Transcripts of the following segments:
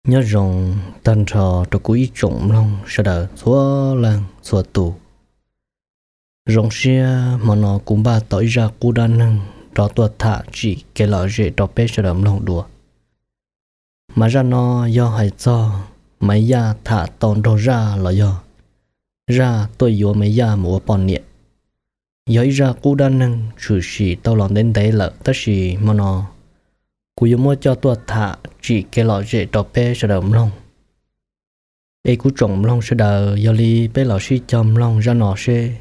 Nyob zoo tag nrho rau kuv ib tsoom mloog sawv daws txhua leej txhua tus. Zoo siab hmo no kuv npaj tau ib zaj qub dab neeg rov tuaj tham tsim kev lom zem rau peb sawv daws mloog dua. Mas zaj no yog hais txog Maiv Yaj tham tau nraug zaj los yog zaj tuaj yuav Maiv Yaj mus ua poj niam. Yog ib zaj qub dab neeg tshwm sim tau los ntev ntev lawm, tab sis hmo no kuv yuav muab coj tuaj tham tsim kev lom zem rau peb sawv daws mloog. Es kuv tsoom mloog sawv daws, yog li peb los sib cog mloog zaj no seb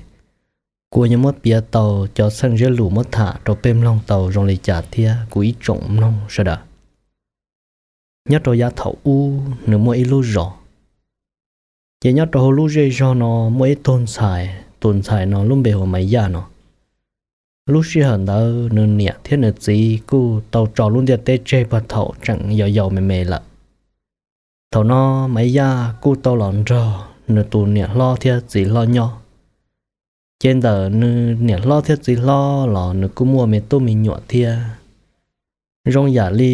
kuv yuav muab piav tau cov txheej zeb lus muab tham rau peb mloog tau zoo li cas thiab kuv ib tsoom mloog sawv daws. Nyob rau yav thaum ub nws muaj ib lub zos, ces nyob rau hauv lub zej zog no muaj ib tug ntxhais, tus ntxhais no lub npe hu ua Maiv Yaj no. Lub sij hawm ntawd nws niam thiab nws txiv kuj tau tso lub ntiaj teb tseg puag thaum tseem yau yau me me lawm. Thaum no Maiv Yaj kuj tau los nrog nws tus niam hlob thiab txiv hlob nyob. Ces ntawm nws niam hlob thiab txiv hlob los nws kuj muaj me tub me nyuam thiab. Zoo yam li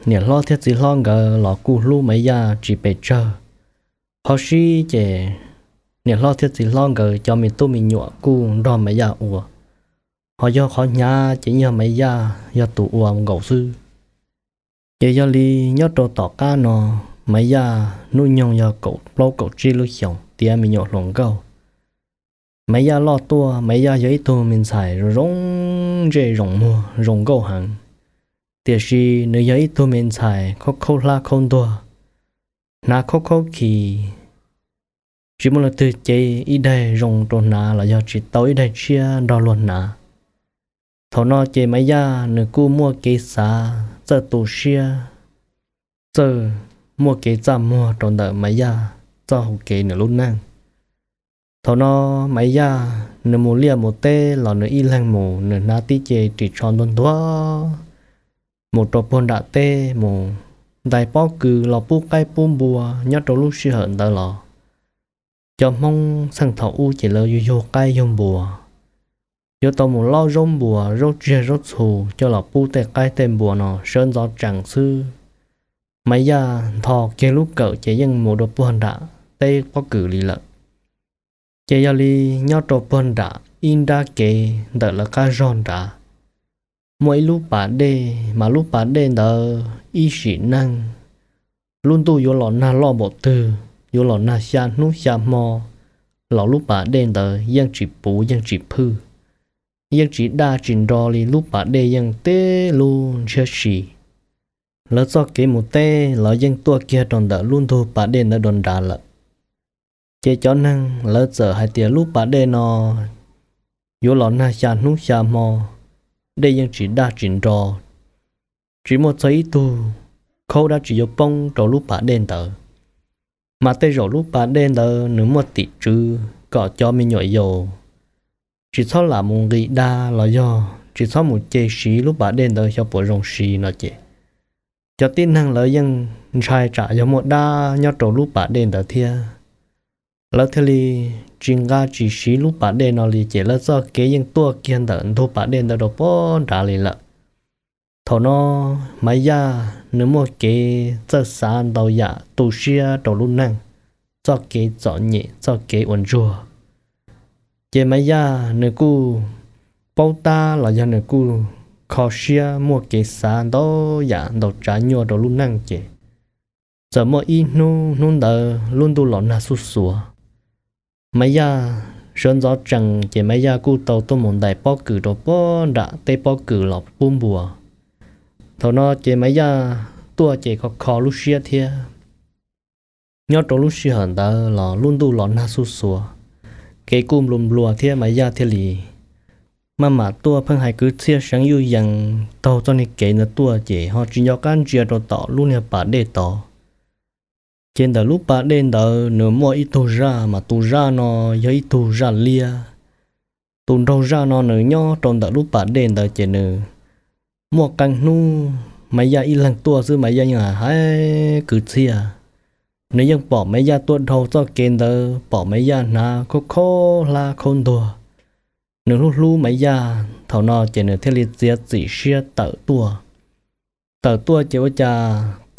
niam hlob thiab txiv hlob nkawd los kuj hlub Maiv Yaj tsis pes tsawg. Qhov sib ces niam hlob thiab txiv hlob nkawd cov me tub me nyuam kuj nrog Maiv Yaj ua, ho yog qhov hnyav ces yog Maiv Yaj yog tus ua nkaus xwb. Ces yog li nyob rau tom qab no, Maiv Yaj hnub nyoog yog kaum plaub kaum tsib lub xyoos tiav me nyuam hluas nkauj. Maiv Yaj loj tuaj, Maiv Yaj yog ib tug me ntxhais zoo zoo ntsej zoo muag zoo nkauj heev, tiam sis nws yog ib tug me ntxhais khaub khaub hlab khaub ntuag, hnav khaub khaub khi, tsis muaj leej twg cev ib daig zoo rau hnav los yog tsis tau ib daig tshiab nrog luag hnav. Thaum no ces Maiv Yaj nws kuj muaj kev xav txawj tu siab, txawj muaj kev txaj muag rau ntawm Maiv Yaj txoj hau kev nws lub neej. Thaum no Maiv Yaj nws mus liaj mus teb los nws ib leeg mus, nws hnav tib ce ris tsho ntuag ntuag mus rau puag nram teb mus ntais pob kws los pub qaib pub npua. Nyob rau lub sij hawm ntawd los cov Hmoob txheej thaum ub ces lawv yug yug qaib yug npua, yuav tau mus lob zaub npua zaub tsiag zaub txhu coj los pub tej qaib tej npua no sawv ntxov tsees xwb. Maiv Yaj ntho kiag lub kawm ces yeej mus rau puag nram teb pob kws li lawm. Ces yog li nyob rau puag nram ib nrab kev ntawm lawv qab zog nrad, muaj ib lub pas dej, mas lub pas dej ntawd ib sim neej lub ntuj yuav los nag loj npaum twg, yuav los nag xya hnub xya hmo los lub pas dej ntawd yeej tsis puv yeej tsis phwj, yeej tsis daj tsis nro li, lub pas dej yeej teb lub ntshiab si. Lawv txoj kev mus teb los yeej tuaj kiag rau ntawm lub ntug pas dej ntawd rau nrad lawm. Ces cov neeg lawv txawm hais tias lub pas dej no yuav los nag xya hnub xya hmo, dej yeej tsis daj tsis nro, tsis muaj txog ib tug khaub dab tsi yuav poob rau lub pas dej ntawd. Mas tej zaum lub pas dej ntawd nws muaj tim tswv kom cov me nyuam yaus tsis txhob lam mus nqis dag los yog tsis txhob mus ce siv lub pas dej ntawd xyov puas zoo siv no ces cov tib neeg lawv yeej ntshai tsam yog muaj dab nyob rau lub pas dej ntawd thiab. Lawv thiaj li tsis nqa tsis siv lub pas dej no li, ces lawv txoj kev yeej tuaj kiag ntawm ntug pas dej ntawd rau puag nrad li lawm. Thaum no Maiv Yaj nws muaj kev txawj xav ntau yam tu siab rau lub neej, txoj kev txom nyem txoj kev ua ntsuag. Ces Maiv Yaj nws kuj paub tab los yog nws kuj kho siab muaj kev xav ntau yam ntau tsav nyuaj rau lub neej ces txawm muaj ib hnub, hnub ntawd lub ntuj los nag xuj xuav. Maiv Yaj sawv ntxov tsees ces Maiv Yaj kuj tau tuaj mus ntais pob kws rau puag nram teb pob kws los pub npua. Thaum no ces Maiv Yaj tuaj ces kho kho lub siab thiab. Nyob rau lub sij hawm ntawd los lub ntuj los nag xuj xuav, kev kuj nplua nplua thiab Maiv Yaj thiaj li maj mam tuaj pheej hais kwv txhiaj seev yuj yees taug txoj niag kev ntawd tuaj ces ho tsis nco qab ntsia rau tom lub niag pas dej tod. Ces ntawm lub pas dej ntawd nws muaj ib tug zaj, mas tus zaj no yog ib tug zaj liab. Tus nraug zaj no nws nyob rau ntawm lub pas dej ntawd ces nws muaj qee hnub Maiv Yaj ib leeg tuaj xwb, Maiv Yaj yeej hais kwv txhiaj. Nws yeej pom Maiv Yaj tuaj dhau txoj kev ntawd, pom Maiv Yaj hnav khaub khaub hlab khaub ntuag. Nws hlub hlub Maiv Yaj, thaum no ces nws thiaj li txiav txim siab tawm tuaj. Tawm tuaj ces ua cas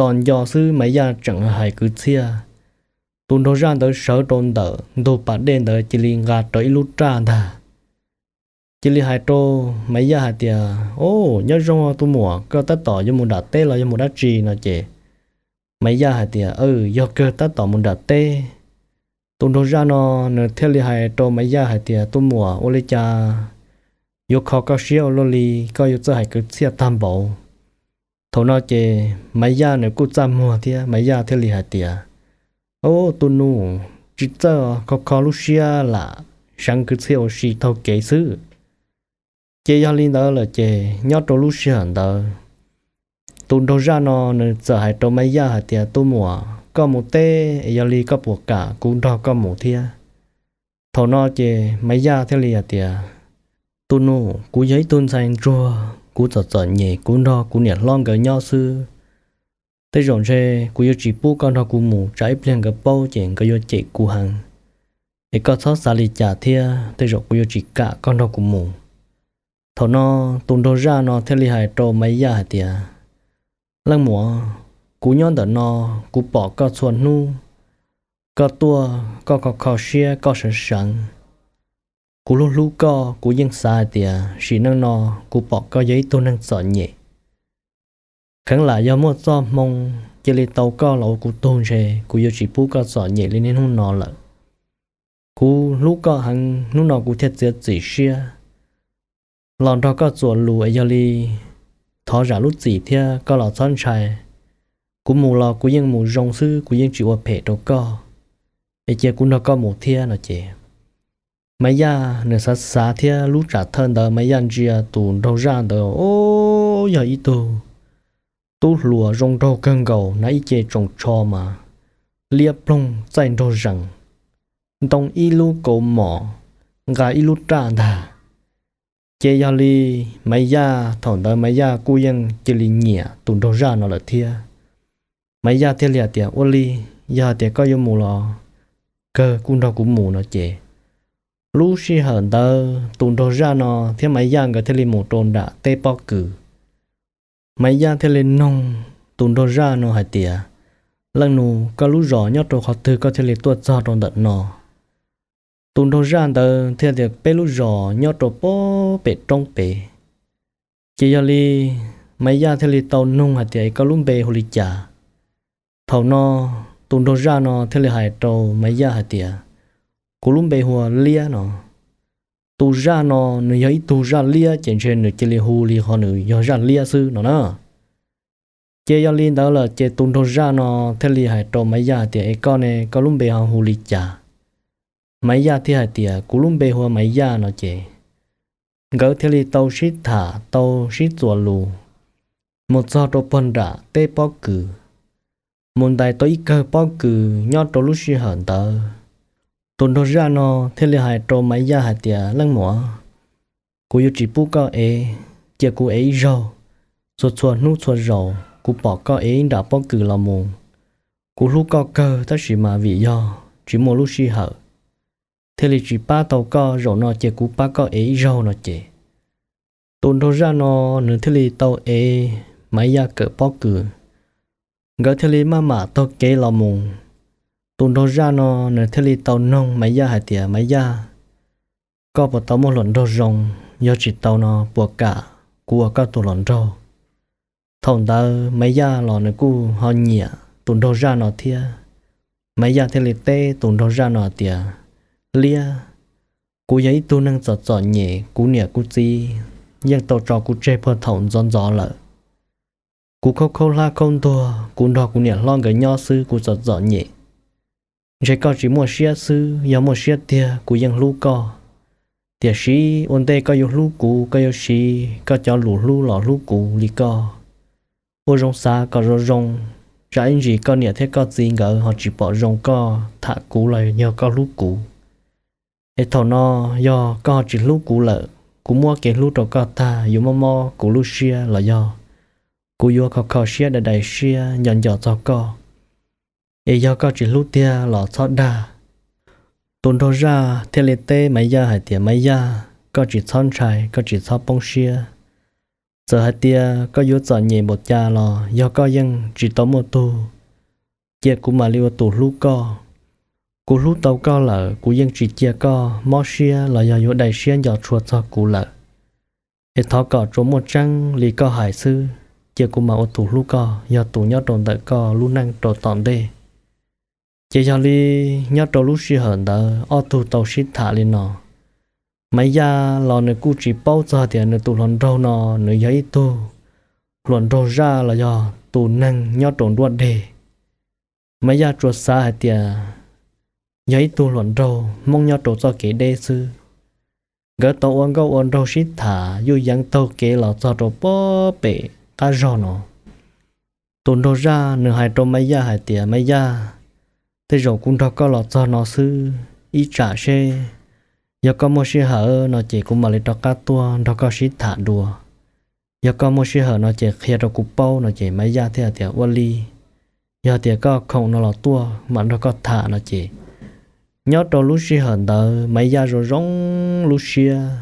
tos nco xwb Maiv Yaj tseem hais kwv txhiaj. Tus nraug zaj ntawd sawv rau ntawm ntug pas dej ntawd cia li nqa rau ib lub raj ntag. Cia li hais rau Maiv Yaj hais tias, Au, nyob zoo tus muam, koj tab tom yuav mus nram teb los yog mus dab tsi? no ces Maiv Yaj hais tias, Yog kawg tab tom mus nram teb. Tus nraug zaj no nws thiaj li hais rau Maiv Yaj hais tias, Tus muam, ua li cas yuav kho koj siab ua luaj li, koj yuav txawj hais kwv txhiaj tag npaum. Thaum no ces Maiv Yaj nws kuj txaj muag thiab, Maiv Yaj thiaj li hais tias, Au, tus nus, tsis txawj, kho kho lub siab lam seev kwv txhiaj ua si taug kev xwb. Ces yog li ntawd lawm ces nyob rau lub sij hawm ntawd, tus nraug zaj no nws txawm hais rau Maiv Yaj hais tias, Tus muam, koj mus teb es yog li koj puas kam kuv nrog koj mus thiab? Thaum no ces Maiv Yaj thiaj li hais tias, Tus nus, kuv yog ib tug ntxhais ntsuag, kuv txom txom nyem, kuv nrog kuv niam hlob nkawd nyob xwb. Tej zaum ntshe kuv yuav tsis pub koj nrog kuv mus, tsam ib pliag nkawd paub ces nkawd yuav cem kuv heev. Es koj txhob xav li cas thiab, tej zaum kuv yuav tsis kam koj nrog kuv mus. Thaum no tus nraug zaj no thiaj li hais rau Maiv Yaj hais tias, Leej muam, kuv nyob ntawm no, kuv pom koj txhua hnub, koj tuaj koj kho kho siab koj seev seev. Kuv hlub hlub koj, kuv yeej xav hais tias sim neej no kuv pom koj yog ib tug neeg txom nyem. Kheev lam yog muaj txoj hmoo cia li tau koj los ua kuv tug ntshe kuv yuav tsis pub koj txom nyem li niaj hnub no lawm. Kuv hlub koj heev, hnub no kuv thiaj txiav txim siab los nrog koj txuas lus es yog li thov zam lub txim thiab koj los txhob ntshai. Kuv mus los kuv yeej mus zoo xwb, kuv yeej tsis ua phem rau koj. Es cia kuv nrog koj mus thiab no ces Maiv Yaj nws xav xav thiab lub tsam thawj ntawd Maiv Yaj ntsia tus nraug zaj ntawd, o, yog ib tug tub hluas zoo nraug kawg nkaus, hnav ib ce tsoos tsho mas liab ploog txaij nraug zees, ntoo ib lub kaus mom, nqa ib lub raj ntag. Ces yog li Maiv Yaj thaum ntawd Maiv Yaj kuj yeej cia li nyiam tus nraug zaj no lawm thiab. Maiv Yaj thiaj li hais tias, Ua li, yog hais tias koj yuav mus los kawg kuj nrog kuv mus no ces lub sij hawm ntawd tus nraug zaj no thiab Maiv Yaj nkawd thiaj li mus rau nram teb pob kws. Maiv Yaj thiaj li noog tus nraug zaj no hais tias, Leej nus, koj lub zos nyob rau qhov twg koj thiaj li tuaj txog rau ntawm no? Tus nraug zaj ntawd thiaj tias, Peb lub zos nyob rau pem roob pem. Ces yog li Maiv Yaj thiaj li tau noog hais tias, Koj lub npe hu li cas? Thaum no tus nraug zaj no thiaj li hais rau Maiv Yaj hais tias, Kuv lub npe hu ua Liab no. Tus zaj no nws yog ib tug zaj liab ces ntshe nws cia li hu li qhov nws yog zaj liab xwb no na. Ces yog li ntawd lawm ces tus nraug zaj no thiaj li hais rau Maiv Yaj hais tias, Es koj ne, koj lub npe ho hu li cas? Maiv Yaj thiaj hais tias, Kuv lub npe hu ua Maiv Yaj no ces nkawd thiaj li tau sib tham tau sib txuas lus mus txog rau pog nram teb pob kws. Mus ntais tau ib kawg pob kws nyob rau lub sij hawm ntawd, tus nraug zaj no thiaj li hais rau Maiv Yaj hais tias, Leej muam, kuv yuav tsis pub koj ev, cia kuv ev ib zaug. Txhua txhua hnub txhua zaus kuv pom koj ev ib nram pob kws los mus. Kuv hlub koj kawg tab sis mas vim yog tsis muaj lub sij hawm thiaj li tsis pab tau koj, zaum no cia kuv pab koj ev ib zaug no ces tus nraug zaj no nws thiaj li tau ev Maiv Yaj kawm pob kws. Nkawd thiaj li maj mam taug kev los mus. Tus nraug zaj no nws thiaj li tau noog Maiv Yaj hais tias, Maiv Yaj, koj puas tau muaj hluas nraug zoo? Yog tsis tau no puas kam kuv ua koj tus hluas nraug? Thaum ntawd Maiv Yaj los nws kuj ho nyiam tus nraug zaj no thiab. Maiv Yaj thiaj li teb tus nraug zaj no tias, Liab, kuv yog ib tug neeg txom txom nyem, kuv niam kuv txiv yeej tau tso kuv tseg puag thaum ntxov ntxov lawm. Kuv khaub khaub hlab khaub ntuag, kuv nrog kuv niam hlob nkawd nyob xwb, kuv txom txom nyem. Ntshe koj tsis muaj siab xwb, yog muaj siab tiag kuv yeej hlub koj. Tiam sis ua ntej koj yuav hlub kuv, koj yuav siv koj cov lus hlub los hlub kuv li koj. Ua zoo xav kom zoo zoo, tsam ib ntsis koj niam thiab koj txiv nkawd ho tsis pom zoo koj tham kuv los yog koj hlub kuv. Es thaum no yog koj ho tsis hlub kuv lawm, kuv muab kev hlub rau koj tag yuav mob mob kuv lub siab los yog kuv yuav kho kho siab dai dai siab nco nco txog koj. Es yog koj tsis hlub tiag los txhob dag. Tus nraug zaj thiaj li teb Maiv Yaj hais tias, Maiv Yaj, koj tsis txhob ntshai, koj tsis txhob poob siab. Txawm hais tias koj yuav txom nyem npaum cas los yog koj yeej tsis tau muaj tug, cia kuv mam li ua tus hlub koj. Kuv hlub tau koj lawm, kuv yeej tsis cia koj mob siab los yog yuav dai siab nco tshua txog kuv lawm. Es thov kom tsuas muaj tseeb li koj hais xwb, cia kuv mam ua tus hlub koj, yog tus nyob rau ntawm koj lub neej rau tom ntej. Ces yog li, nyob rau lub sij hawm ntawd ob tug tau sib tham li no, Maiv Yaj los nws kuj tsis paub txog tias nws tus hluas nraug no nws yog ib tug hluas nraug zaj los yog tus neeg nyob rau nruab deg. Maiv Yaj tsuas xav hais tias yog ib tug hluas nraug Hmoob nyob rau txoj kev deb xwb. Nkawd tau ua nkauj ua nraug sib tham yuj yeev taug kev los txog rau puag pem qab zog no. Tus nraug zaj nws hais rau Maiv Yaj hais tias, Maiv Yaj, tej zaum kuv nrog koj los txog no xwb, ib tsam seb yog koj muaj sij hawm no ces kuv mam li rov qab tuaj nrog koj sib tham dua. Yog koj muaj sij hawm no ces qhia rau kuv paub no ces Maiv Yaj thiaj tias, Ua li, yog tias koj khoom no los tuaj mam nrog koj tham no ces. Nyob rau lub sij hawm ntawd Maiv Yaj zoo zoo lub siab.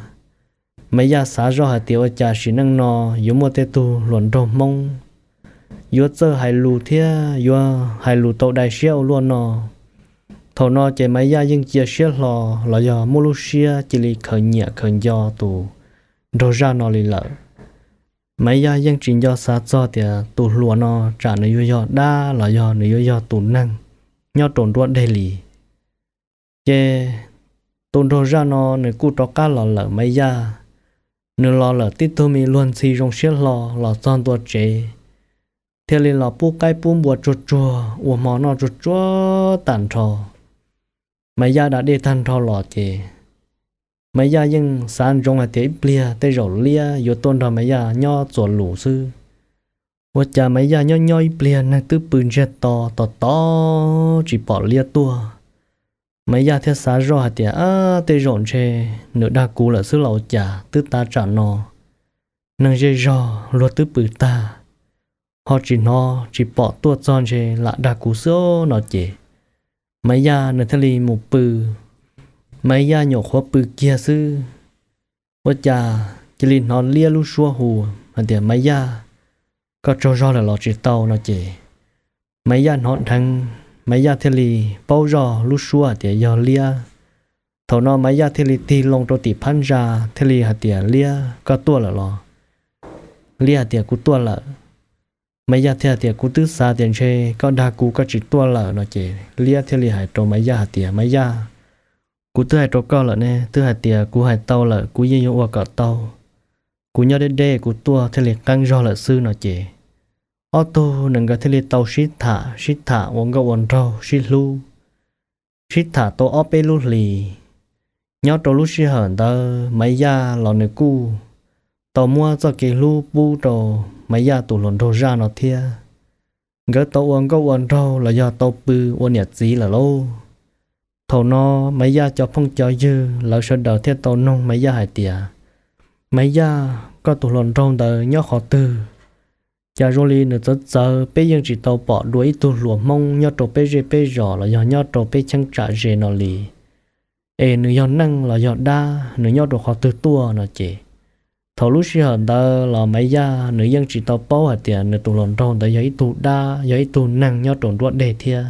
Maiv Yaj xav zoj hais tias ua cas sim neej no yuav muaj tej tug hluas nraug Hmoob yuav txawj hais lus thiab yuav hais lus tau dai siab ua luaj no. Thaum no ces Maiv Yaj yeej cia siab hlo los yog muaj lub siab cia li khaws nyiam khaws nco tus nraug zaj no li lawm. Maiv Yaj yeej tsis nco xav txog tias tus hluas no tsam nws yuav yog dab los yog nws yuav yog tus neeg nyob rau nruab deg li. Ces tus nraug zaj no nws kuj rov qab los lawm Maiv Yaj. Nws los lawm tib tug me luag ntxhi zoo siab hlo los txog ntua tsev, thiaj li los pub qaib pub npua tsuag tsuag ua hmo noj tsuag tsuag tag nrho. Maiv Yaj da dej tag nrho los ces Maiv Yaj yeej xav ntsoov hais tias ib pliag tej zaum liab yuav tuaj nrog Maiv Yaj nyob txuas lus xwb. Ua cas Maiv Yaj nyob nyob ib pliag neeg twb pw ntsiag to tos tos tsis pom liab tuaj. Maiv Yaj thiaj xav zoj hais tias, Ab, tej zaum ntshe nws dag kuv lawm xwb los ua cas twb tav tsam no, neeg zej zog luag twb pw tag, ho tsis hnov tsis pom tuaj txog ntshe lam dag kuv xwb no ces Maiv Yaj nws thiaj li mus pw. Maiv Yaj nyuam qhuav pw kiag xwb, ua cas cia li hnov liab lub suab hu hais tias, Maiv Yaj, koj tsaug zog lawm los tsis tau no ces Maiv Yaj hnov dheev, Maiv Yaj thiaj li paub zoj lub suab hais tias yog liab. Thaum no Maiv Yaj thiaj li tig loo rau tim phab ntsa thiaj li hais tias, Liab, koj tuaj lawm los? Liab hais tias, Kuv tuaj lawm. Maiv Yaj thiaj tias, Kuv twb xav tias ntshe koj dag kuv koj tsis tuaj lawm no ces liab thiaj li hais rau Maiv Yaj hais tias, Maiv Yaj, kuv twb hais rau koj lawm ne, twb hais tias kuv hais tau lawm kuv yeej yuav ua kom tau. Kuv nyob deb deb kuv tuaj thiaj li qeeb zog lawm xwb no ces ob tug nws nkawd thiaj li tau sib tham sib tham ua nkauj ua nraug sib hlub, sib tham tau ob peb lub hlis. Nyob rau lub sij hawm ntawd Maiv Yaj los nws kuj tau muab txoj kev hlub pub rau Maiv Yaj tus hluas nraug zaj no thiab. Nkawd tau ua nkauj ua nraug los yog tau pw ua niam txiv lawm lauj. Thaum no Maiv Yaj cov phooj cov ywg lawv sawv daws thiaj tau noog Maiv Yaj hais tias, Maiv Yaj, koj tus hluas nraug ntawd nyob qhov twg? Cas zoo li nws txawv txawv, peb yeej tsis tau pom dua ib tug hluas Hmoob nyob rau peb zej peb zos los yog nyob rau peb cheeb tsam ze no li. Es nws yog neeg los yog dab, nws nyob rau qhov twg tuaj no ces thaum lub sij hawm ntawd los Maiv Yaj nws yeej tsis tau paub hais tias nws tus hluas nraug ntawd yog ib tug dab, yog ib tug neeg nyob rau nruab deg thiab.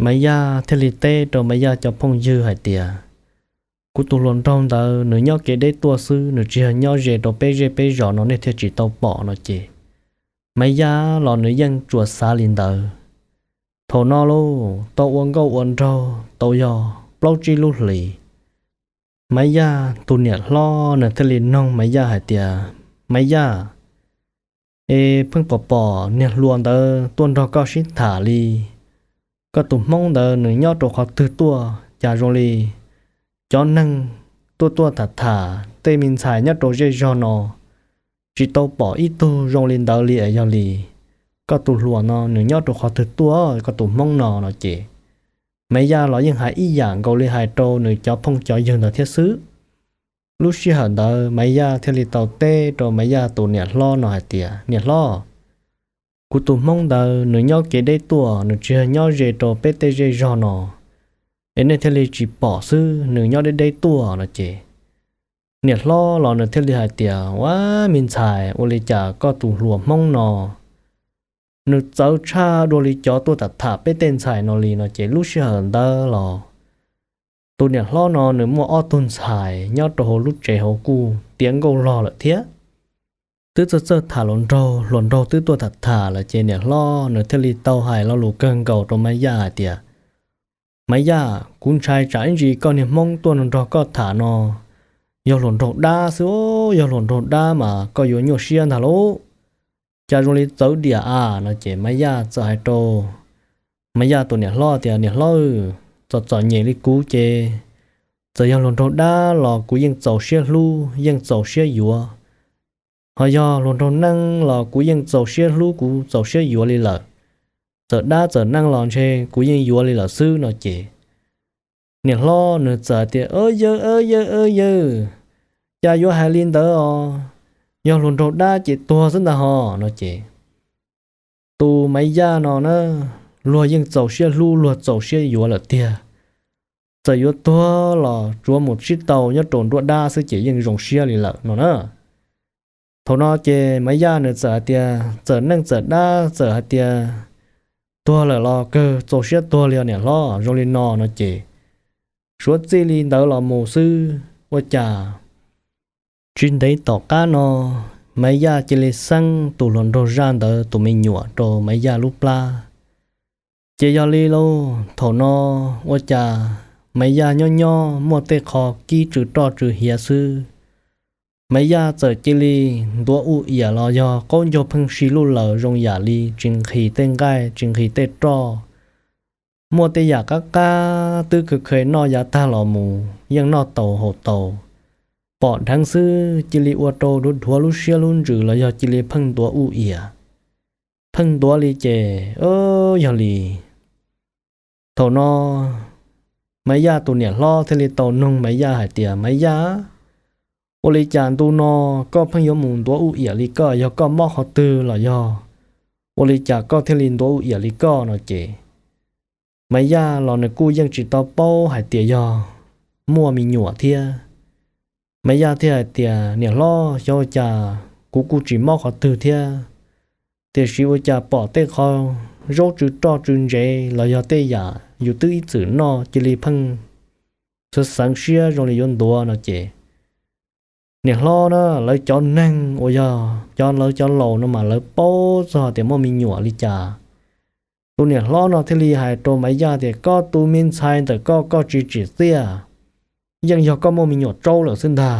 Maiv Yaj thiaj li teb rau Maiv Yaj cov phooj ywg hais tias, Kuv tus hluas nraug ntawd nws nyob kev deb tuaj xwb, nws tsis yog nyob ze rau peb zej peb zos no nej thiaj tsis tau pom no ces Maiv Yaj los nws yeej tsuas xav li ntawd. Thaum no lauj, tau ua nkauj ua nraug tau yog plaub tsib lub hlis, Maiv Yaj tus niam hlob nws thiaj li noog Maiv Yaj hais tias, Maiv Yaj, es pheej pom pom niag hluas ntawd tuaj nrog koj sib tham li, koj tus Hmoob ntawd nws nyob rau qhov twg tuaj? Cas zoo li cov neeg tuaj tuaj tham tham tej me ntxhais nyob rau zej zog no tsis tau pom ib tug zoo li ntawd li es yog li koj tus hluas no nws nyob rau qhov twg tuaj, koj tus Hmoob no no ces Maiv Yaj los yeej hais ib yam nkaus li hais rau nws cov phooj cov ywg ntawd thiab xwb. Lub sij hawm ntawd Maiv Yaj thiaj li tau teb rau Maiv Yaj tus niam hlob no hais tias, Niam hlob, kuv tus Hmoob ntawd nws nyob kev deb tuaj, nws tsis yog nyob ze rau peb tej zej zog no, es nej thiaj li tsis pom xwb, nws nyob deb deb tuaj no ces Niam hlob los nws thiaj li hais tias, Ua, me ntxhais, ua li cas koj tus hluas Hmoob no nws txawv tshaj dua li cov tuaj tham tham peb tej ntxhais no li no ces lub sij hawm ntawd los tus niam hlob no nws muaj ob tug ntxhais nyob rau hauv lub tsev hauv kuj tiav nkauj log lawm thiab. Twb txawj txawj tham hluas nraug, hluas nraug twb tuaj tham tham lawm ces niam hlob nws thiaj li tau hais lo lus kawg nkaus rau Maiv Yaj hais tias, Maiv Yaj, kuv ntshai tsam ib ntsis koj niag Hmoob tuaj nrog koj tham no yog hluas nraug dab xwb, yog hluas nraug dab mas koj yuav nyuaj siab ntag lauj. Cas zoo li txawv diam a no ces Maiv Yaj txawm hais rau Maiv Yaj tus niam hlob tias, Niam hlob, txom txom nyem li kuv ces txawm yog hluas nraug dab los kuv yeej txaus siab hlub yeej txaus siab yuav, ho yog hluas nraug neeb los kuv yeej txaus siab hlub kuv txaus siab yuav li lawm. Txawm dab txawm neeb los ntshe kuv yeej yuav li lawm xwb no ces niam hlob nws txawm tias, Yawg, yawg, yawg, cas yuav hais li ntawd os? Yog hluas nraug dab ces tuag xwb ntag ho no ces tus Maiv Yaj no na, luag yeej txaus siab hlub luag txaus siab yuav lawm tiag. Txawm yuav tuag los tsuav mus sib tau nyob rau nruab dab xwb ces yeej zoo siab li lawm no na. Thaum no ces Maiv Yaj nws txawm hais tias, Txawm neej txawm dab txawm hais tias tuag lawm los kawg txaus siab tuag li os niam hlob, zoo li no no ces suav txij li ntawd los mus xwb ua cas tsis ntev tom qab no Maiv Yaj cia li xeeb tus hluas nraug zaj ntawd tus me nyuam rau Maiv Yaj lub plab. Ces yog li lauj, thaum no ua cas Maiv Yaj nyob nyob muaj tej qho kib tsw roj tsw hiav xwb, Maiv Yaj txawm cia li ntuav u iam los yog qaub ncaug pheej si luj laws zoo yam li tsis nqhis tej nqaij tsis nqhis tej roj. Muaj tej yam qab qab twb khaws khaws noj yav tag los mus yeej noj taus haus taus. Pom dheev xwb cia li ua rau dhuav dhuav lub siab lub ntsws los yog cia li pheej ntuav u iam. Pheej ntuav li ces, yog li thaum no Maiv Yaj tus niam hlob thiaj li tau noog Maiv Yaj hais tias, Maiv Yaj, ua li cas ntu no koj pheej yuav mus ntuav u iam li koj, yog koj mob qhov twg los yog ua li cas koj thiaj li ntuav u iam li koj no ces Maiv Yaj los nws kuj yeej tsis tau paub hais tias yog muaj me nyuam thiab. Maiv Yaj thiaj hais tias, Niam hlob, xyov ua cas kuv kuj tsis mob qhov twg thiab, tiam sis ua cas pom tej qho zaub tsw roj tsw ntsev los yog tej yam yus twb ib txwm noj cia li pheej xav xeev siab zoo li yuav ntuav no ces niam hlob na, lawv cov neeg uas yog cov lawv cov laus no mas lawv paub txog tias muaj me nyuam li cas. Tus niam hlob no thiaj li hais rau Maiv Yaj tias, Koj tus me ntxhais ntawm koj, koj tsis tsim txiaj, yeej yog koj muaj me nyuam tsaub lawm xwb ntag.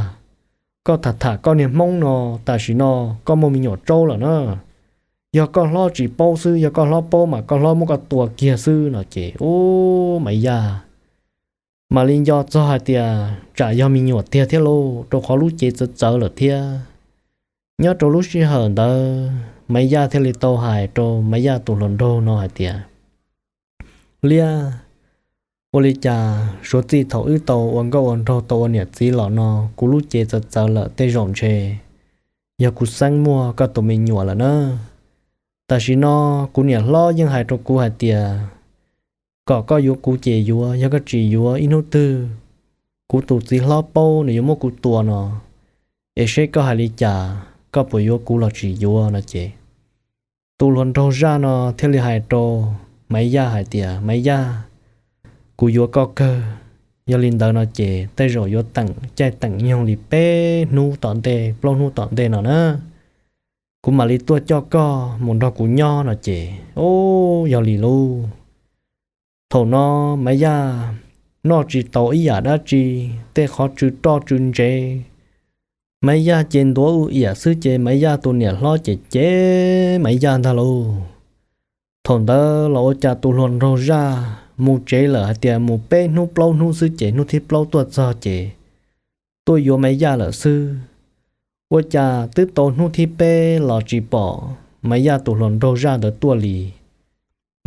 Koj tham tham koj niag Hmoob no, tam sim no koj muaj me nyuam tsaub lawm na. Yog koj hlob tsis paub xwb, yog koj hlob paub mas koj hlob muab koj tua kiag xwb no ces, ub, Maiv Yaj mam li nco txog hais tias tsam yog me nyuam tiag thiab lauj, rau qhov lub cev txawv txawv lawm thiab. Nyob rau lub sij hawm ntawd Maiv Yaj thiaj li tau hais rau Maiv Yaj tus hluas nraug no hais tias, Liab, ua li cas suav txij thaum wb tau ua nkauj ua nraug tau ua niam txiv los no kuv lub cev txawv txawv lawm, tej zaum ntshe yog kuv xeeb muaj koj tus me nyuam lawm na. Tam sim no kuv niam hlob yeej hais rau kuv hais tias kom koj yuav kuv ces yuav, yog koj tsis yuav ib hnub twg kuv tus txiv hlob paub nws yuav muab kuv tua no, es seb koj hais li cas, koj puas yuav kuv los tsis yuav no ces tus hluas nraug zaj no thiaj li hais rau Maiv Yaj hais tias, Maiv Yaj, kuv yuav koj kawg. Yog li ntawd no ces tej zaum yuav teem caij teem nyoog li peb hnub tom ntej plaub hnub tom ntej no na, kuv mam li tuaj coj koj mus nrog kuv nyob no ces, ub, yog li lauj. Thaum no Maiv Yaj noj tsis tau ib yam dab tsi, tej qhov tsw roj tsw ntsev, Maiv Yaj ces ntuav u iam xwb ces Maiv Yaj tus niam hlob ces cem Maiv Yaj ntag lauj. Thaum ntawd los ua cas tus hluas nraug zaj mus tsev lawm hais tias mus peb hnub plaub hnub xwb ces hnub thib plaub tuaj txog ces tuaj yuav Maiv Yaj lawm xwb. Ua cas twb tau hnub thib peb los tsis pom Maiv Yaj tus hluas nraug zaj ntawd tuaj li.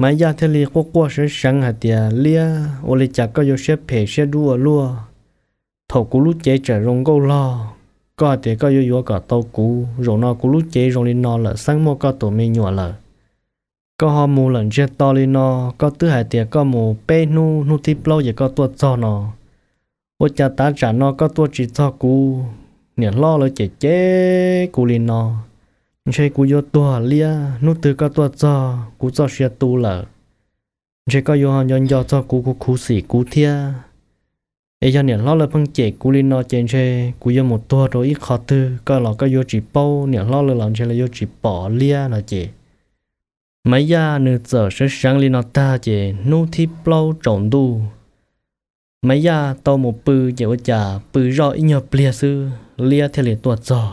Maiv Yaj thiaj li quaj quaj seev seev hais tias, Liab, ua li cas koj yuav siab phem siab dub ua luaj? Thaum kuv lub cev tseem zoo nkauj log, koj hais tias koj yuav yuav kom tau kuv, zaum no kuv lub cev zoo li no lawm xeeb muaj koj tus me nyuam lawm. Koj ho mus lawm ntsiag to li no, koj twb hais tias koj mus peb hnub, hnub thib plaub ces koj tuaj txog no. Ua cas tav tsam no koj tuaj tsis txog kuv, niam hlob lawv cem cem kuv li no, ntshe kuv yuav tuag liab. Hnub twg koj tuaj txog kuv txoj sia tu lawm, ntshe koj yuav nco nco txog kuv, khuv xim kuv thiab. Es yog niam hlob lawv pheej cem kuv li no ces ntshe kuv yuav mus tuag rau ib qho twg, koj los koj yuav tsis paub, niam hlob lawv los ntshe lawv yuav tsis pom liab no ces Maiv Yaj nws txawm sawv seev li no tag ces hnub thib plaub tsaus ntuj, Maiv Yaj tau mus pw ces ua cas pw zoj ib nyuag pliag xwb liab thiaj li tuaj txog.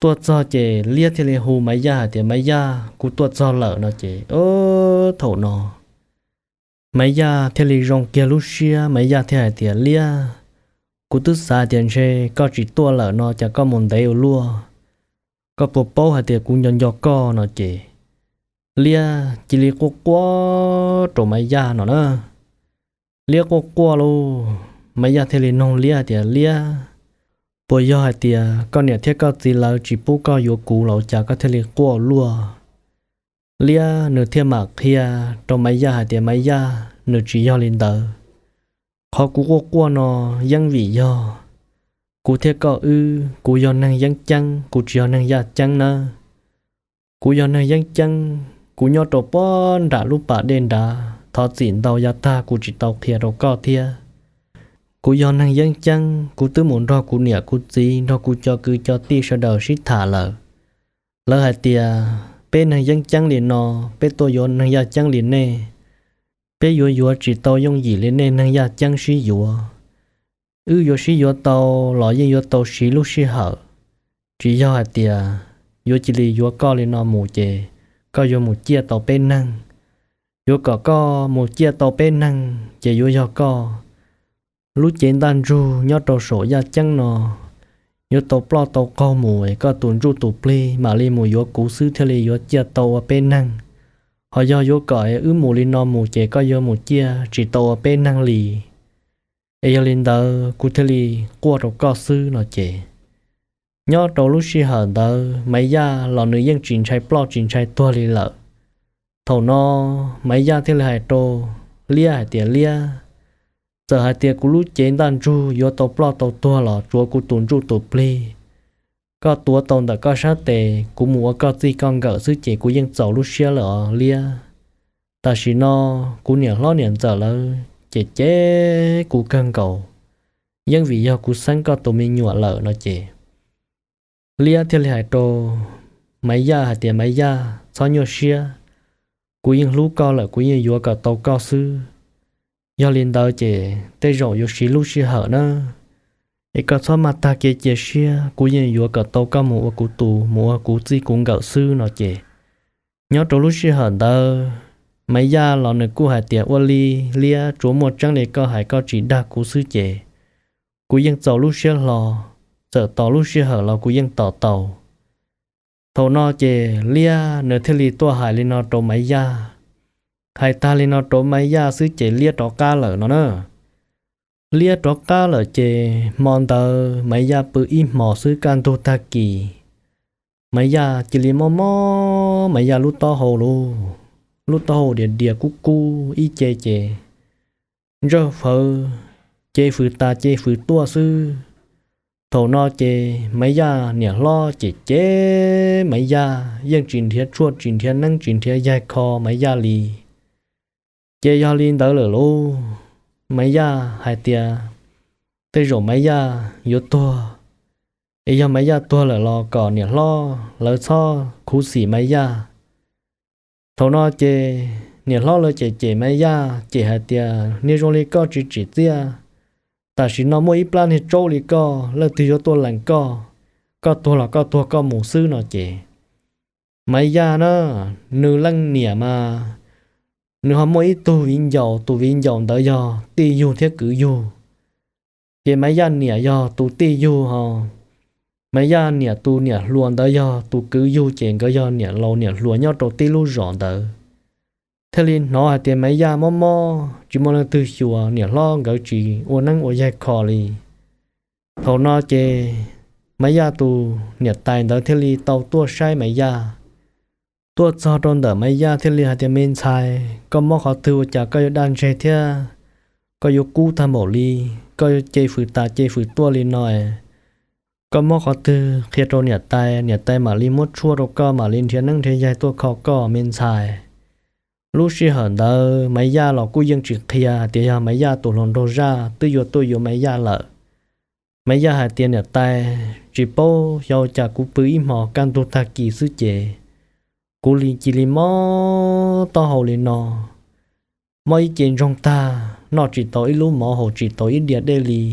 Tuaj txog ces liab thiaj li hu Maiv Yaj hais tias, Maiv Yaj, kuv tuaj txog lawm no ces, thaum no Maiv Yaj thiaj li zoo kiag lub siab, Maiv Yaj thiaj hais tias, liab, kuv twb xav tias ntshe koj tsis tuaj lawm no cas koj mus ntev ua luaj, koj puas paub hais tias kuv nco nco koj no ces liab cia li quaj quaj rau Maiv Yaj no na. Liab quaj quaj lauj, Maiv Yaj thiaj li noog liab hais tias, liab, puas yog hais tias koj niam thiab koj txiv lawv tsis pub koj yuav kuv los cas koj thiaj li quaj luaj? Liab nws thiaj mam qhia rau Maiv Yaj hais tias, Maiv Yaj, nws tsis yog li ntawd. Qhov kuv quaj quaj no yeej vim yog kuv thiab koj wb, kuv yog neeg yeeb ceeb, kuv tsis yog neeg yaj ceeb nawb. Kuv yog neeg yeeb ceeb, kuv nyob rau pob nram lub pas dej nrad, thov txim ntau yav tag kuv tsis tau qhia rau koj thiab. Kuv yog neeg yeeb ceeb, kuv twb mus nrog kuv niam kuv txiv, nrog kuv cov kwv cov tij sawv daws sib tham lawm. Lawv hais tias peb neeg yeeb ceeb li no, peb tuaj yuav neeg yaj ceeb li nej, peb yuav yuav tsis tau yooj yim li nej neeg yaj ceeb sib yuav. Wb yuav sib yuav tau los yeej yuav tau siv lub sij hawm. Tsis yog hais tias yuav cia li yuav koj li no mus ces koj yuav mus ciaj tau peb neeg. Yuav kom koj mus ciaj tau peb neeg ces yuav yog koj lub cev ntaj ntsug nyob rau saum yaj ceeb no yuav tau ploj tau qaug mus es koj tus ntsuj tus plig mam li mus yuav kuv xwb thiaj li yuav ciaj tau ua peb neeg. Ho yog yuav kom wb mus li no mus ces koj yuav mus ciaj tsis tau ua peb neeg li. Es yog li ntawd kuv thiaj li quaj rau koj xwb no ces. Nyob rau lub sij hawm ntawd Maiv Yaj los nws yeej tsis ntshai ploj tsis ntshai tuag li lawm. Thaum no Maiv Yaj thiaj li hais rau Liab hais tias, Liab, txawm hais tias kuv lub cev ntaj ntsug yuav tau ploj tau tuag los tsuav kuv tus ntsuj tus plig koj tuav tau ntawm koj sab tes, kuv mus ua koj txij koj nkawm xwb ces kuv yeej txaus lub siab lawm os Liab. Tam sim no kuv niam hlob niam ntxawm lawv ces cem kuv kawg nkaus, yeej vim yog kuv xeeb koj tus me nyuam lawm no ces. Liab thiaj li hais rau Maiv Yaj hais tias, Maiv Yaj, txhob nyuaj siab, kuv yeej hlub koj lawm, kuv yeej yuav kom tau koj xwb. Yog li ntawd ces tej zaum yuav siv lub sij hawm na, es koj txhob maj tag kev cia siab, kuv yeej yuav kom tau koj mus ua kuv tus, mus ua kuv txij kuv nkawm xwb no ces. Nyob rau lub sij hawm ntawd Maiv Yaj los nws kuj hais tias, ua li Liab, tsuas muaj tseeb li koj hais, koj tsis dag kuv xwb ces kuv yeej txaus lub siab hlo, txawm tos lub sij hawm los kuv yeej tos tau. Thaum no ces Liab nws thiaj li tuaj hais li no rau Maiv Yaj. Hais tag li no rau Maiv Yaj xwb ces Liab rov qab lawm no na. Liab rov qab lawm ces hmo ntawd Maiv Yaj pw ib hmos xwb, kaj ntug tag kis Maiv Yaj cia li mob mob Maiv Yaj lub taub hau lauj, lub taub hau dias dias kub kub ib ce ces ntsawj fawv, ce fws tas ce fws tuaj xwb. Thaum no ces Maiv Yaj niam hlob ces cem Maiv Yaj, yeej tsis nrhiav tshuaj tsis nrhiav neeb tsis nrhiav yaig kho Maiv Yaj li. Ces yog li ntawd lawm lauj, Maiv Yaj hais tias tej zaum Maiv Yaj yuav tuag, es yog Maiv Yaj tuag lawm los kom niam hlob lawv txhob khuv xim Maiv Yaj. Thaum no ces niam hlob lawv cem cem Maiv Yaj, cem hais tias, niag zoo li koj tsis tsim txiaj, tam sim no muaj ib plab niag tsaub li koj, leej twg yuav tuaj lees koj? Koj tuag los koj tuag koj mus xwb no ces. Maiv Yaj na, nws leej niam mas nws ho muaj ib tug viv ncaus, tus viv ncaus ntawd yog tij yug thiab kwv yug. Ces Maiv Yaj niam yog tus tij yug ho, Maiv Yaj niam tus niam hluas ntawd yog tus kwv yug, ces nkawd yog niam laus niam hluas nyob rau tib lub zos ntawd. Thiaj li hnov hais tias Maiv Yaj mob mob tsis muaj leej twg xyuas, niam hlob nkawd tsis ua neeb ua yaig kho li. Thaum no ces Maiv Yaj tus niam tais ntawd thiaj li tau tuaj saib Maiv Yaj. Tuaj txog rau ntawm Maiv Yaj thiaj li hais tias, me ntxhais, koj mob qhov twg ua cas koj yuav daj ntseg thiab? Koj yuav kub tag npaum li, koj yuav ce fws tas ce fws tuaj li no es Koj mob qhov twg qhia rau niam tais, niam tais mam li muab tshuaj rau koj, mam li nrhiav neeb nrhiav yaig tuaj kho koj me ntxhais. Lub sij hawm ntawd Maiv Yaj los kuj yeej tsis qhia hais tias yog Maiv Yaj tus hluas nraug zaj twb yuav tuaj yuav Maiv Yaj lawm. Maiv Yaj hais tias niam tais, tsis paub xyov cas kuv pw ib hmos kaj ntug tag kis xwb ces kuv li cia li mob taub hau li no, mob ib ce ntsoog tag, noj tsis tau ib lub mov, haus tsis tau ib diav dej li.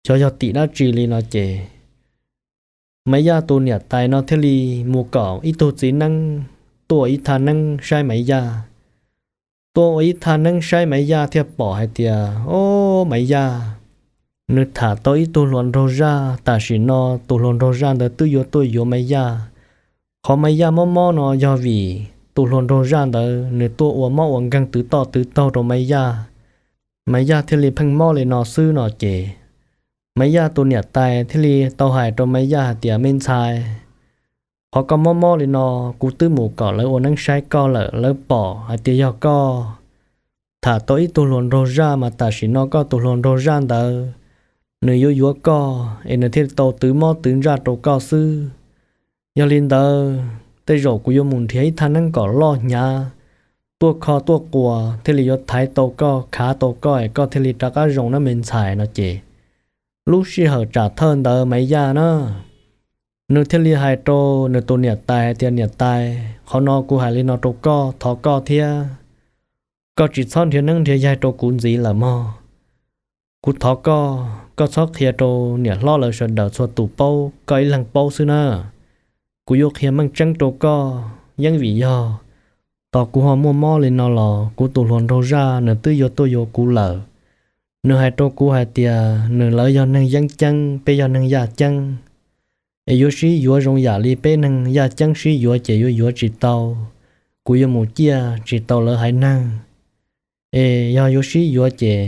Xyov yog tim dab tsi li no ces Maiv Yaj tus niam tais no thiaj li mus kom ib tug txiv neeb tuaj ua ib thaj neeb saib Maiv Yaj. Tuaj ua ib thaj neeb saib Maiv Yaj thiaj pom hais tias, o, Maiv Yaj, nws tham tau ib tug hluas nraug zaj, tam sim no tus hluas nraug zaj ntawd twb yuav tuaj yuav Maiv Yaj. Qhov Maiv Yaj mob mob no yog vim tus hluas nraug zaj ntawd nws tuaj ua mob ua nkeeg twv toj twv taug rau Maiv Yaj, Maiv Yaj thiaj li pheej mob li no xwb no ces Maiv Yaj tus niam tais thiaj li tau hais rau Maiv Yaj hais tias, me ntxhais, qhov koj mob mob li no, kuv twb mus kom lawv ua neeb saib koj lawm, lawv pom hais tias yog koj tham tau ib tug hluas nraug zaj mas tam sim no koj tus hluas nraug zaj ntawd nws yuav yuav koj es nws thiaj tau twv mob twv ntsaj rau koj xwb. Yog li ntawd tej zaum kuv yuav mus nrhiav ib thaj neeb kom loj hnyav tuaj kho tuaj quas thiaj li yuav thaiv tau koj, khav tau koj es koj thiaj li rov qab zoo na me ntxhais no ces lub sij hawm tsam thawj ntawd Maiv Yaj na, nws thiaj li hais rau nws tus niam tais hais tias, niam tais, qhov no kuv hais li no rau koj, thov koj thiab, koj tsis txhob nrhiav neeb nrhiav yaig rau kuv ntxiv lawm mog. Kuv thov koj, koj txhob qhia rau niam hlob lawv sawv daws txhua tus paub, koj ib leeg paub xwb na. Kuv yuav qhia meej tseeb rau koj, yeej vim yog tos kuv ho muaj mob li no los kuv tus hluas nraug zaj nws twb yuav tuaj yuav kuv lawm. Nws hais rau kuv hais tias nws lawv yog neeg yeeb ceeb, peb yog neeg yaj ceeb, es yuav sib yuav zoo yam li peb neeg yaj ceeb sib yuav ces yuav yuav tsis tau. Kuv yuav mus ciaj tsis tau lawv haiv neeg, es yog yuav sib yuav ces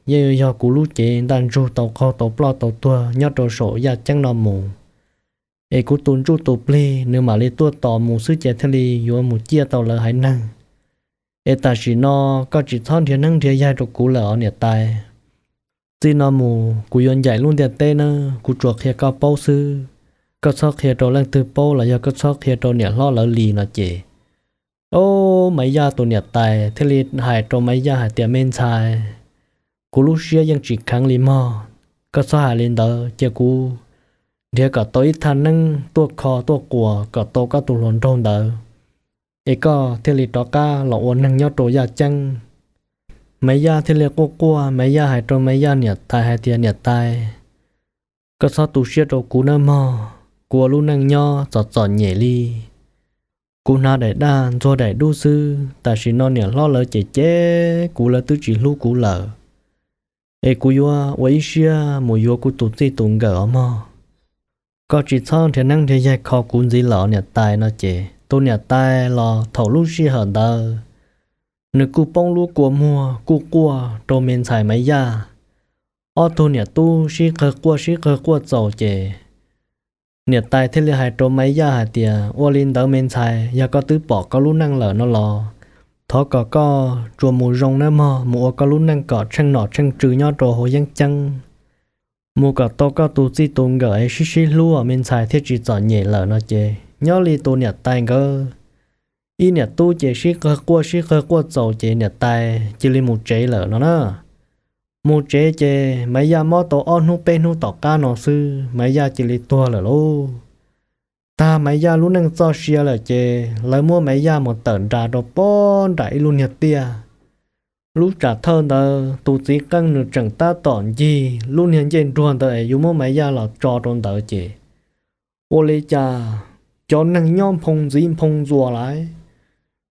yeej yuav yog kuv lub cev ntaj ntsug tau qaug tau ploj tau tuag nyob rau saum yaj ceeb no mus. Es kuv tus ntsuj tus plig nws mam li tuaj tos mus xwb ces thiaj li yuav mus ciaj tau lawv haiv neeg. Es tam sim no koj tsis txhob nrhiav neeb nrhiav yaig rau kuv lawm os niam tais. Txij no mus kuv yuav ncaim lub ntiaj teb na, kuv tsuas qhia koj paub xwb. Koj txhob qhia rau leej twg paub los yog koj txhob qhia rau niam hlob lawv li no ces, o, Maiv Yaj tus niam tais thiaj li hais rau Maiv Yaj hais tias, me ntxhais, kuv lub siab yeej tsis kheev li mog. Koj txhob hais li ntawd, cia kuv nrhiav kom tau ib thaj neeb tuaj kho tuaj quas kom tau koj tus hluas nraug ntawd, es koj thiaj li rov qab los ua neeg nyob rau yaj ceeb. Maiv Yaj thiaj li quaj quaj, Maiv Yaj hais rau Maiv Yaj niam tais hais tias, niam tais, koj txhob tu siab rau kuv nawb mog, kuv ua lub neej nyob txom txom nyem li. Kuv hnav daim daj ntxuag daim dub xwb, tam sim no niam hlob lawv cem cem kuv, lawv twb tsis hlub kuv lawm. Es kuv yuav ua ib siab mus yuav kuv tus txij tus nkawm os mog. Koj tsis txhob nrhiav neeb nrhiav yaig kho kuv ntxiv lawm niam tais no ces tus niam tais los thaum lub sij hawm ntawd nws kuj poob lub kua muag kuj quaj rau me ntxhais Maiv Yaj. Ob tug niam tub sib qawg quaj sib qawg quaj txaus ces niam tais thiaj li hais rau Maiv Yaj hais tias, ua li ntawd me ntxhais, yog koj twb pom koj lub neej lawm no los thov kom koj tsuas mus zoo nawb mog, mus ua koj lub neej kom tsheej nom tsheej tswv nyob rau hauv yeeb ceeb, mus kom tau koj tus txij tus nkawm es sib sib hlub me ntxhais thiaj tsis txom nyem lawm no ces nyob li tus niam tais nkawd ib niam tub ces sib qawg quaj sib qawg quaj txaus ces niam tais cia li mus tsev lawm no na. Mus tsev ces Maiv Yaj mob tau ob hnub peb hnub tom qab no xwb Maiv Yaj cia li tuag lawm lauj. Tag Maiv Yaj lub neej txoj sia lawm ces lawv muab Maiv Yaj mus tawm nram rau pob nram ib lub niag tiaj. Lub tsam thawj ntawd tus txiv qeej nws tseem tab tom ncig lub niag ncej nruag ntawd es yuav muab Maiv Yaj los tso rau ntawd ces ua li cas cov neeg nyob nphoo ntxiv nphoo ntxuas lawm,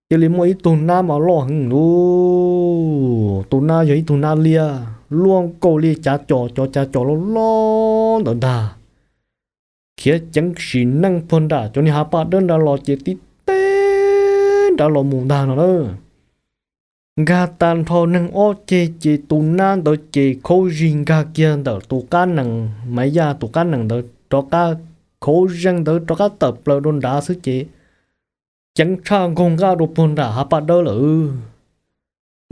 cia li muaj ib tug nab mas loj heev lub, tus nab yog ib tug nab liab luaj nkaus li cav cos, cov cav cos loj loj ntawd ntag, khiav ceev sim neej puag nram cov niag hav paj dawb nrad los ces tib teb nrad los mus ntag no na. Nkag tag nrho neeg ob ceg ces tus nab ntawd ces khaub zig nkag kiag ntawm tus qab nees, Maiv Yaj tus qab nees ntawd rov qab, khaub zig ntawd rov qab tawm plaws rau nrad xwb ces ceev tshaj nkaug nqaj rau puag nram hav paj dawb lawm.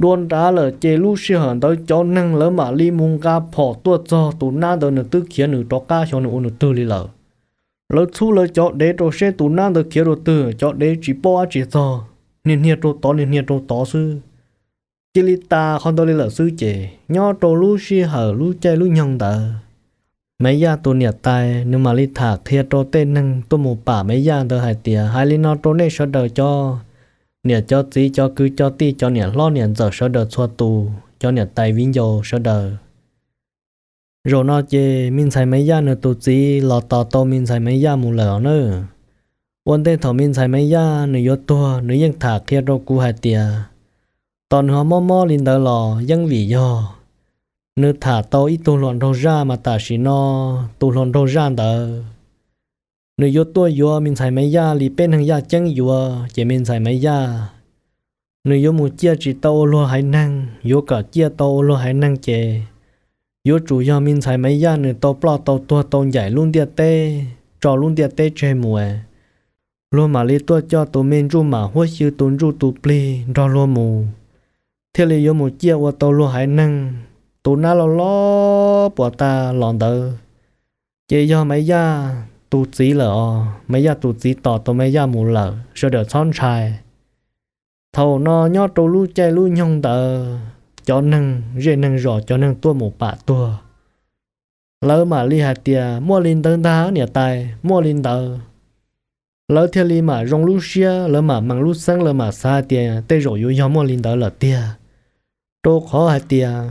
Dua nrad lawm ces lub sij hawm ntawd cov neeg lawv mam li mus nqa phom tuaj txog tus nab ntawd, nws twb khiav nws rov qab xyov nws ua nws twg li lawm. Lawv txhub lawv cov dev rau seb tus nab ntawd khiav rau twg, cov dev tsis paub dab tsi txog, niag niag rau tod niag niag rau tod xwb. Cia li tas qhov ntawd li lawm xwb ces nyob rau lub sij hawm lub caij lub nyoog ntawd, Maiv Yaj tus niam tais nws mam li tham qhia rau tej neeg tuaj mus pam Maiv Yaj ntawd hais tias, hais li no rau nej sawv daws cov niam cov txiv cov kwv cov tij cov niam hlob niam ntxawm sawv daws txhua tus, cov niam tais viv ncaus sawv daws, zaum no ces me ntxhais Maiv Yaj nws tus txiv los tos tau me ntxhais Maiv Yaj mus lawm os nawb. Ua ntej thaum me ntxhais Maiv Yaj nws yuav tuag nws yeej tham qhia rau kuv hais tias, tos nws ho mob mob li ntawd los yeej vim yog nws tham tau ib tug hluas nraug zaj mas tam sim no tus hluas nraug zaj ntawd nws yuav tuaj yuav me ntxhais Maiv Yaj li peb neeg yaj ceeb yuav ces me ntxhais Maiv Yaj nws yuav mus ciaj tsis tau ua luag haiv neeg, yuav kom ciaj tau ua luag haiv neeg ces yuav tsum yog me ntxhais Maiv Yaj nws tau ploj tau tuag tau ncaim lub ntiaj teb, tso lub ntiaj teb tseg mus, luag mam li tuaj coj tus me ntsuj mam huab xyw tus ntsuj tus plig nrog luag mus, thiaj li yuav mus ciaj ua tau luag haiv neeg. Tus nab loj loj puas tas los ntawd ces yog Maiv Yaj tus txiv lawm os, Maiv Yaj tus txiv tos tau Maiv Yaj mus lawm, sawv daws txhob ntshai. Thaum no nyob rau lub caij lub nyoog ntawd cov neeg zej neeg zos cov neeg tuaj mus pam tuag, lawv mam li hais tias, muaj li ntawd ntag niam tais, muaj li ntawd. Lawv thiaj li mam zoo lub siab, lawv mam mees lub xeeb, lawv mam xav hais tias tej zaum yuav yog muaj li ntawd lawm tiag, rau qhov hais tias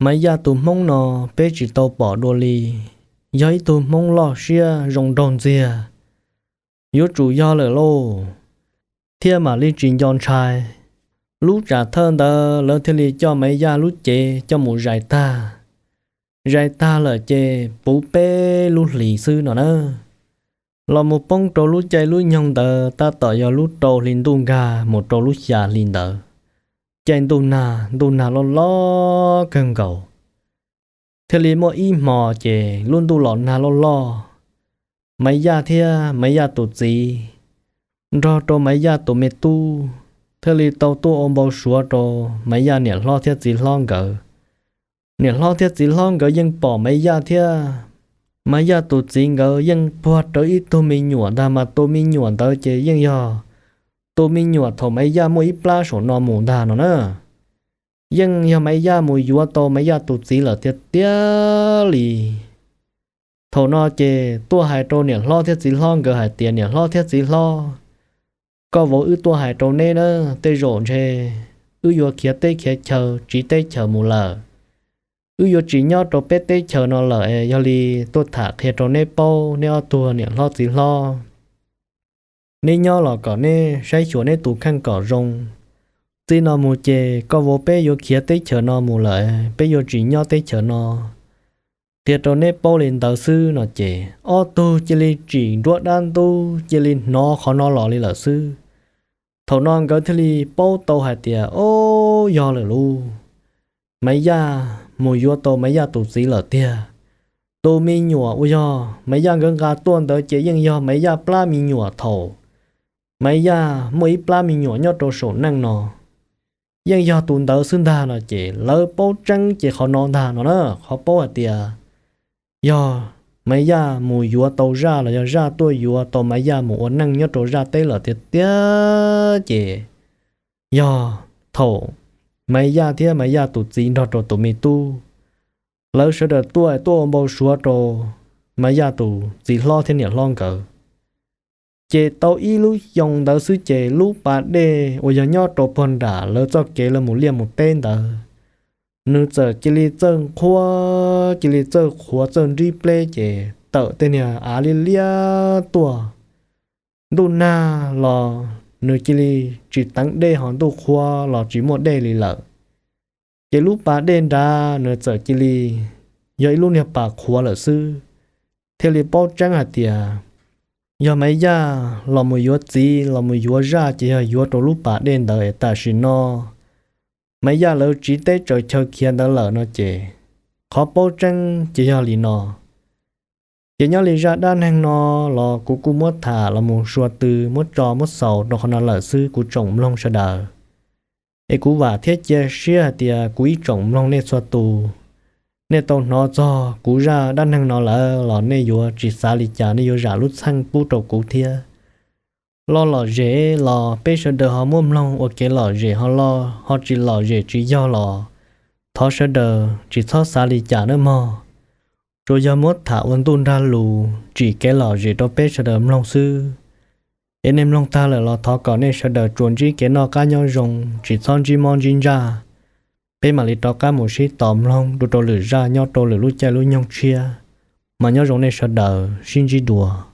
Maiv Yaj tus hmoob no peb tsis tau pom dua li, yog ib tug hmoob loj siab zoo nraug ntxiag, yuav tsum yog lawm lauj, thiaj mam li tsis nco ntshai. Lub tsam thawj ntawd lawv thiaj li coj Maiv Yaj lub cev coj mus zais tag. Zais tag lawm ces puv peb lub hlis xwb no na, los mus poob rau lub caij lub nyoog ntawd tab tom yog lub rau hli ntuj nkag mus rau lub xya hli ntawd, caij ntuj nag, ntuj nag loj loj kawg nkaus. Thiaj li muaj ib hmos ces lub ntuj los nag loj loj, Maiv Yaj thiab Maiv Yaj tus txiv nrog rau Maiv Yaj tus me tub thiaj li tau tuaj ua npau suav rau Maiv Yaj niam hlob thiab txiv hlob nkawd. Niam hlob thiab txiv hlob nkawd yeej pom Maiv Yaj thiab Maiv Yaj tus txiv nkawd yeej puag rawv ib tug me nyuam ntag, mas tus me nyuam ntawd ces yeej yog tus me nyuam thaum Maiv Yaj muaj ib plab saum no mus ntag no na. Yeej yog Maiv Yaj mus yuav tau Maiv Yaj tus txiv lawm tiag tiag li. Thaum no ces tuaj hais rau niam hlob thiab txiv hlob nkawd hais tias, niam hlob thiab txiv hlob, koj vauv wb tuaj hais rau neb na, tej zaum ntshe wb yuav khiav teb khiav chaw tsiv teb chaws mus lawm. Wb yuav tsis nyob rau peb teb chaws no lawm es yog li tuaj tham qhia rau neb paub, neb ob tug niam hlob txiv hlob, neb nyob los kom neb saib xyuas neb tus kheej kom zoo. Txij no mus ces koj vauv peb yuav khiav teb chaws no mus lawm, peb yuav tsis nyob teb chaws no. Qhia rau neb paub li ntawd xwb no ces ob tug cia li tsim nruab dab ntub cia li hnov qhov no los li lawm xwb. Thaum no nkawd thiaj li paub tau hais tias, ob, yog lawm lauj, Maiv Yaj mus yuav tau Maiv Yaj tus txiv lawm tiag. Tus me nyuam uas yog Maiv Yaj nkawd nqa tuaj ntawd ces yeej yog Maiv Yaj plab me nyuam thaum Maiv Yaj muaj ib plab me nyuam nyob rau saum neej no, yeej yog tus ntawd xwb ntag no ces lawv paub tseeb ces qhov no ntag no na, qhov paub hais tias yog Maiv Yaj mus yuav tau zaj los yog zaj tuaj yuav tau Maiv Yaj mus ua neej nyob rau zaj teb lawm tiag tiag ces yog thaum Maiv Yaj thiab Maiv Yaj tus txiv nrog rau tus me tub, lawv sawv daws tuaj tuaj ua npau suav rau Maiv Yaj tus txiv hlob thiab niam hlob nkawd. Ces tau ib lub xyoo ntawd xwb ces lub pas dej uas yog nyob rau puag nram lawv txoj kev lawv mus liaj mus teb ntawd, nws txawm cia li txawj qhuav cia li txawj qhuav txawj nrib pleb ces tawm tej niag av liab liab tuaj. Ntuj nag los nws cia li tsis teev dej, ho ntuj qhuav los tsis muaj dej li lawm. Ces lub pas dej nrad nws txawm cia li yog ib lub niag pas qhuav lawm xwb, thiaj li paub tseeb hais tias yog Maiv Yaj los mus yuav txiv los mus yuav zaj ces yog yuav rau lub pas dej ntawd es tam sim no Maiv Yaj lawv tsiv teb tsaws chaw khiav ntawd lawm no ces qhov paub tseeb ces yog li no. Ces nyob li zaj dab neeg no los kuv kuj muab tham los mus sua tw muab tso muab xaus rau qhov no lawm xwb kuv tsoom mloog sawv daws. Es kuv vam thiab cia siab hais tias kuv ib tsoom mloog nej txhua tus, nej tau hnov txog kuv zaj dab neeg no lawm los nej yuav tsis xav li cas, nej yuav zam lub txheej pub rau kuv thiab. Loj lom zem los peb sawv daws ho muab mloog ua kev lom zem ho loj, ho tsis lom zem tsis yog los thov sawv daws tsis txhob xav li cas nawb mog. Tsuas yog muab tham ua ntuj nrag lus tsim kev lom zem rau peb sawv daws mloog xwb. Es nej mloog tag lawm los thov kom nej sawv daws tsuas ntsib kev noj qab nyob zoo, tsis txhob ntsib mob ntsib ntsaj. Peb mam li rov qab mus sib tos mloog dua rau lwm zaj nyob rau lwm lub caij lub nyoog tshiab. Mas nyob zoo nej sawv daws, sib ntsib dua.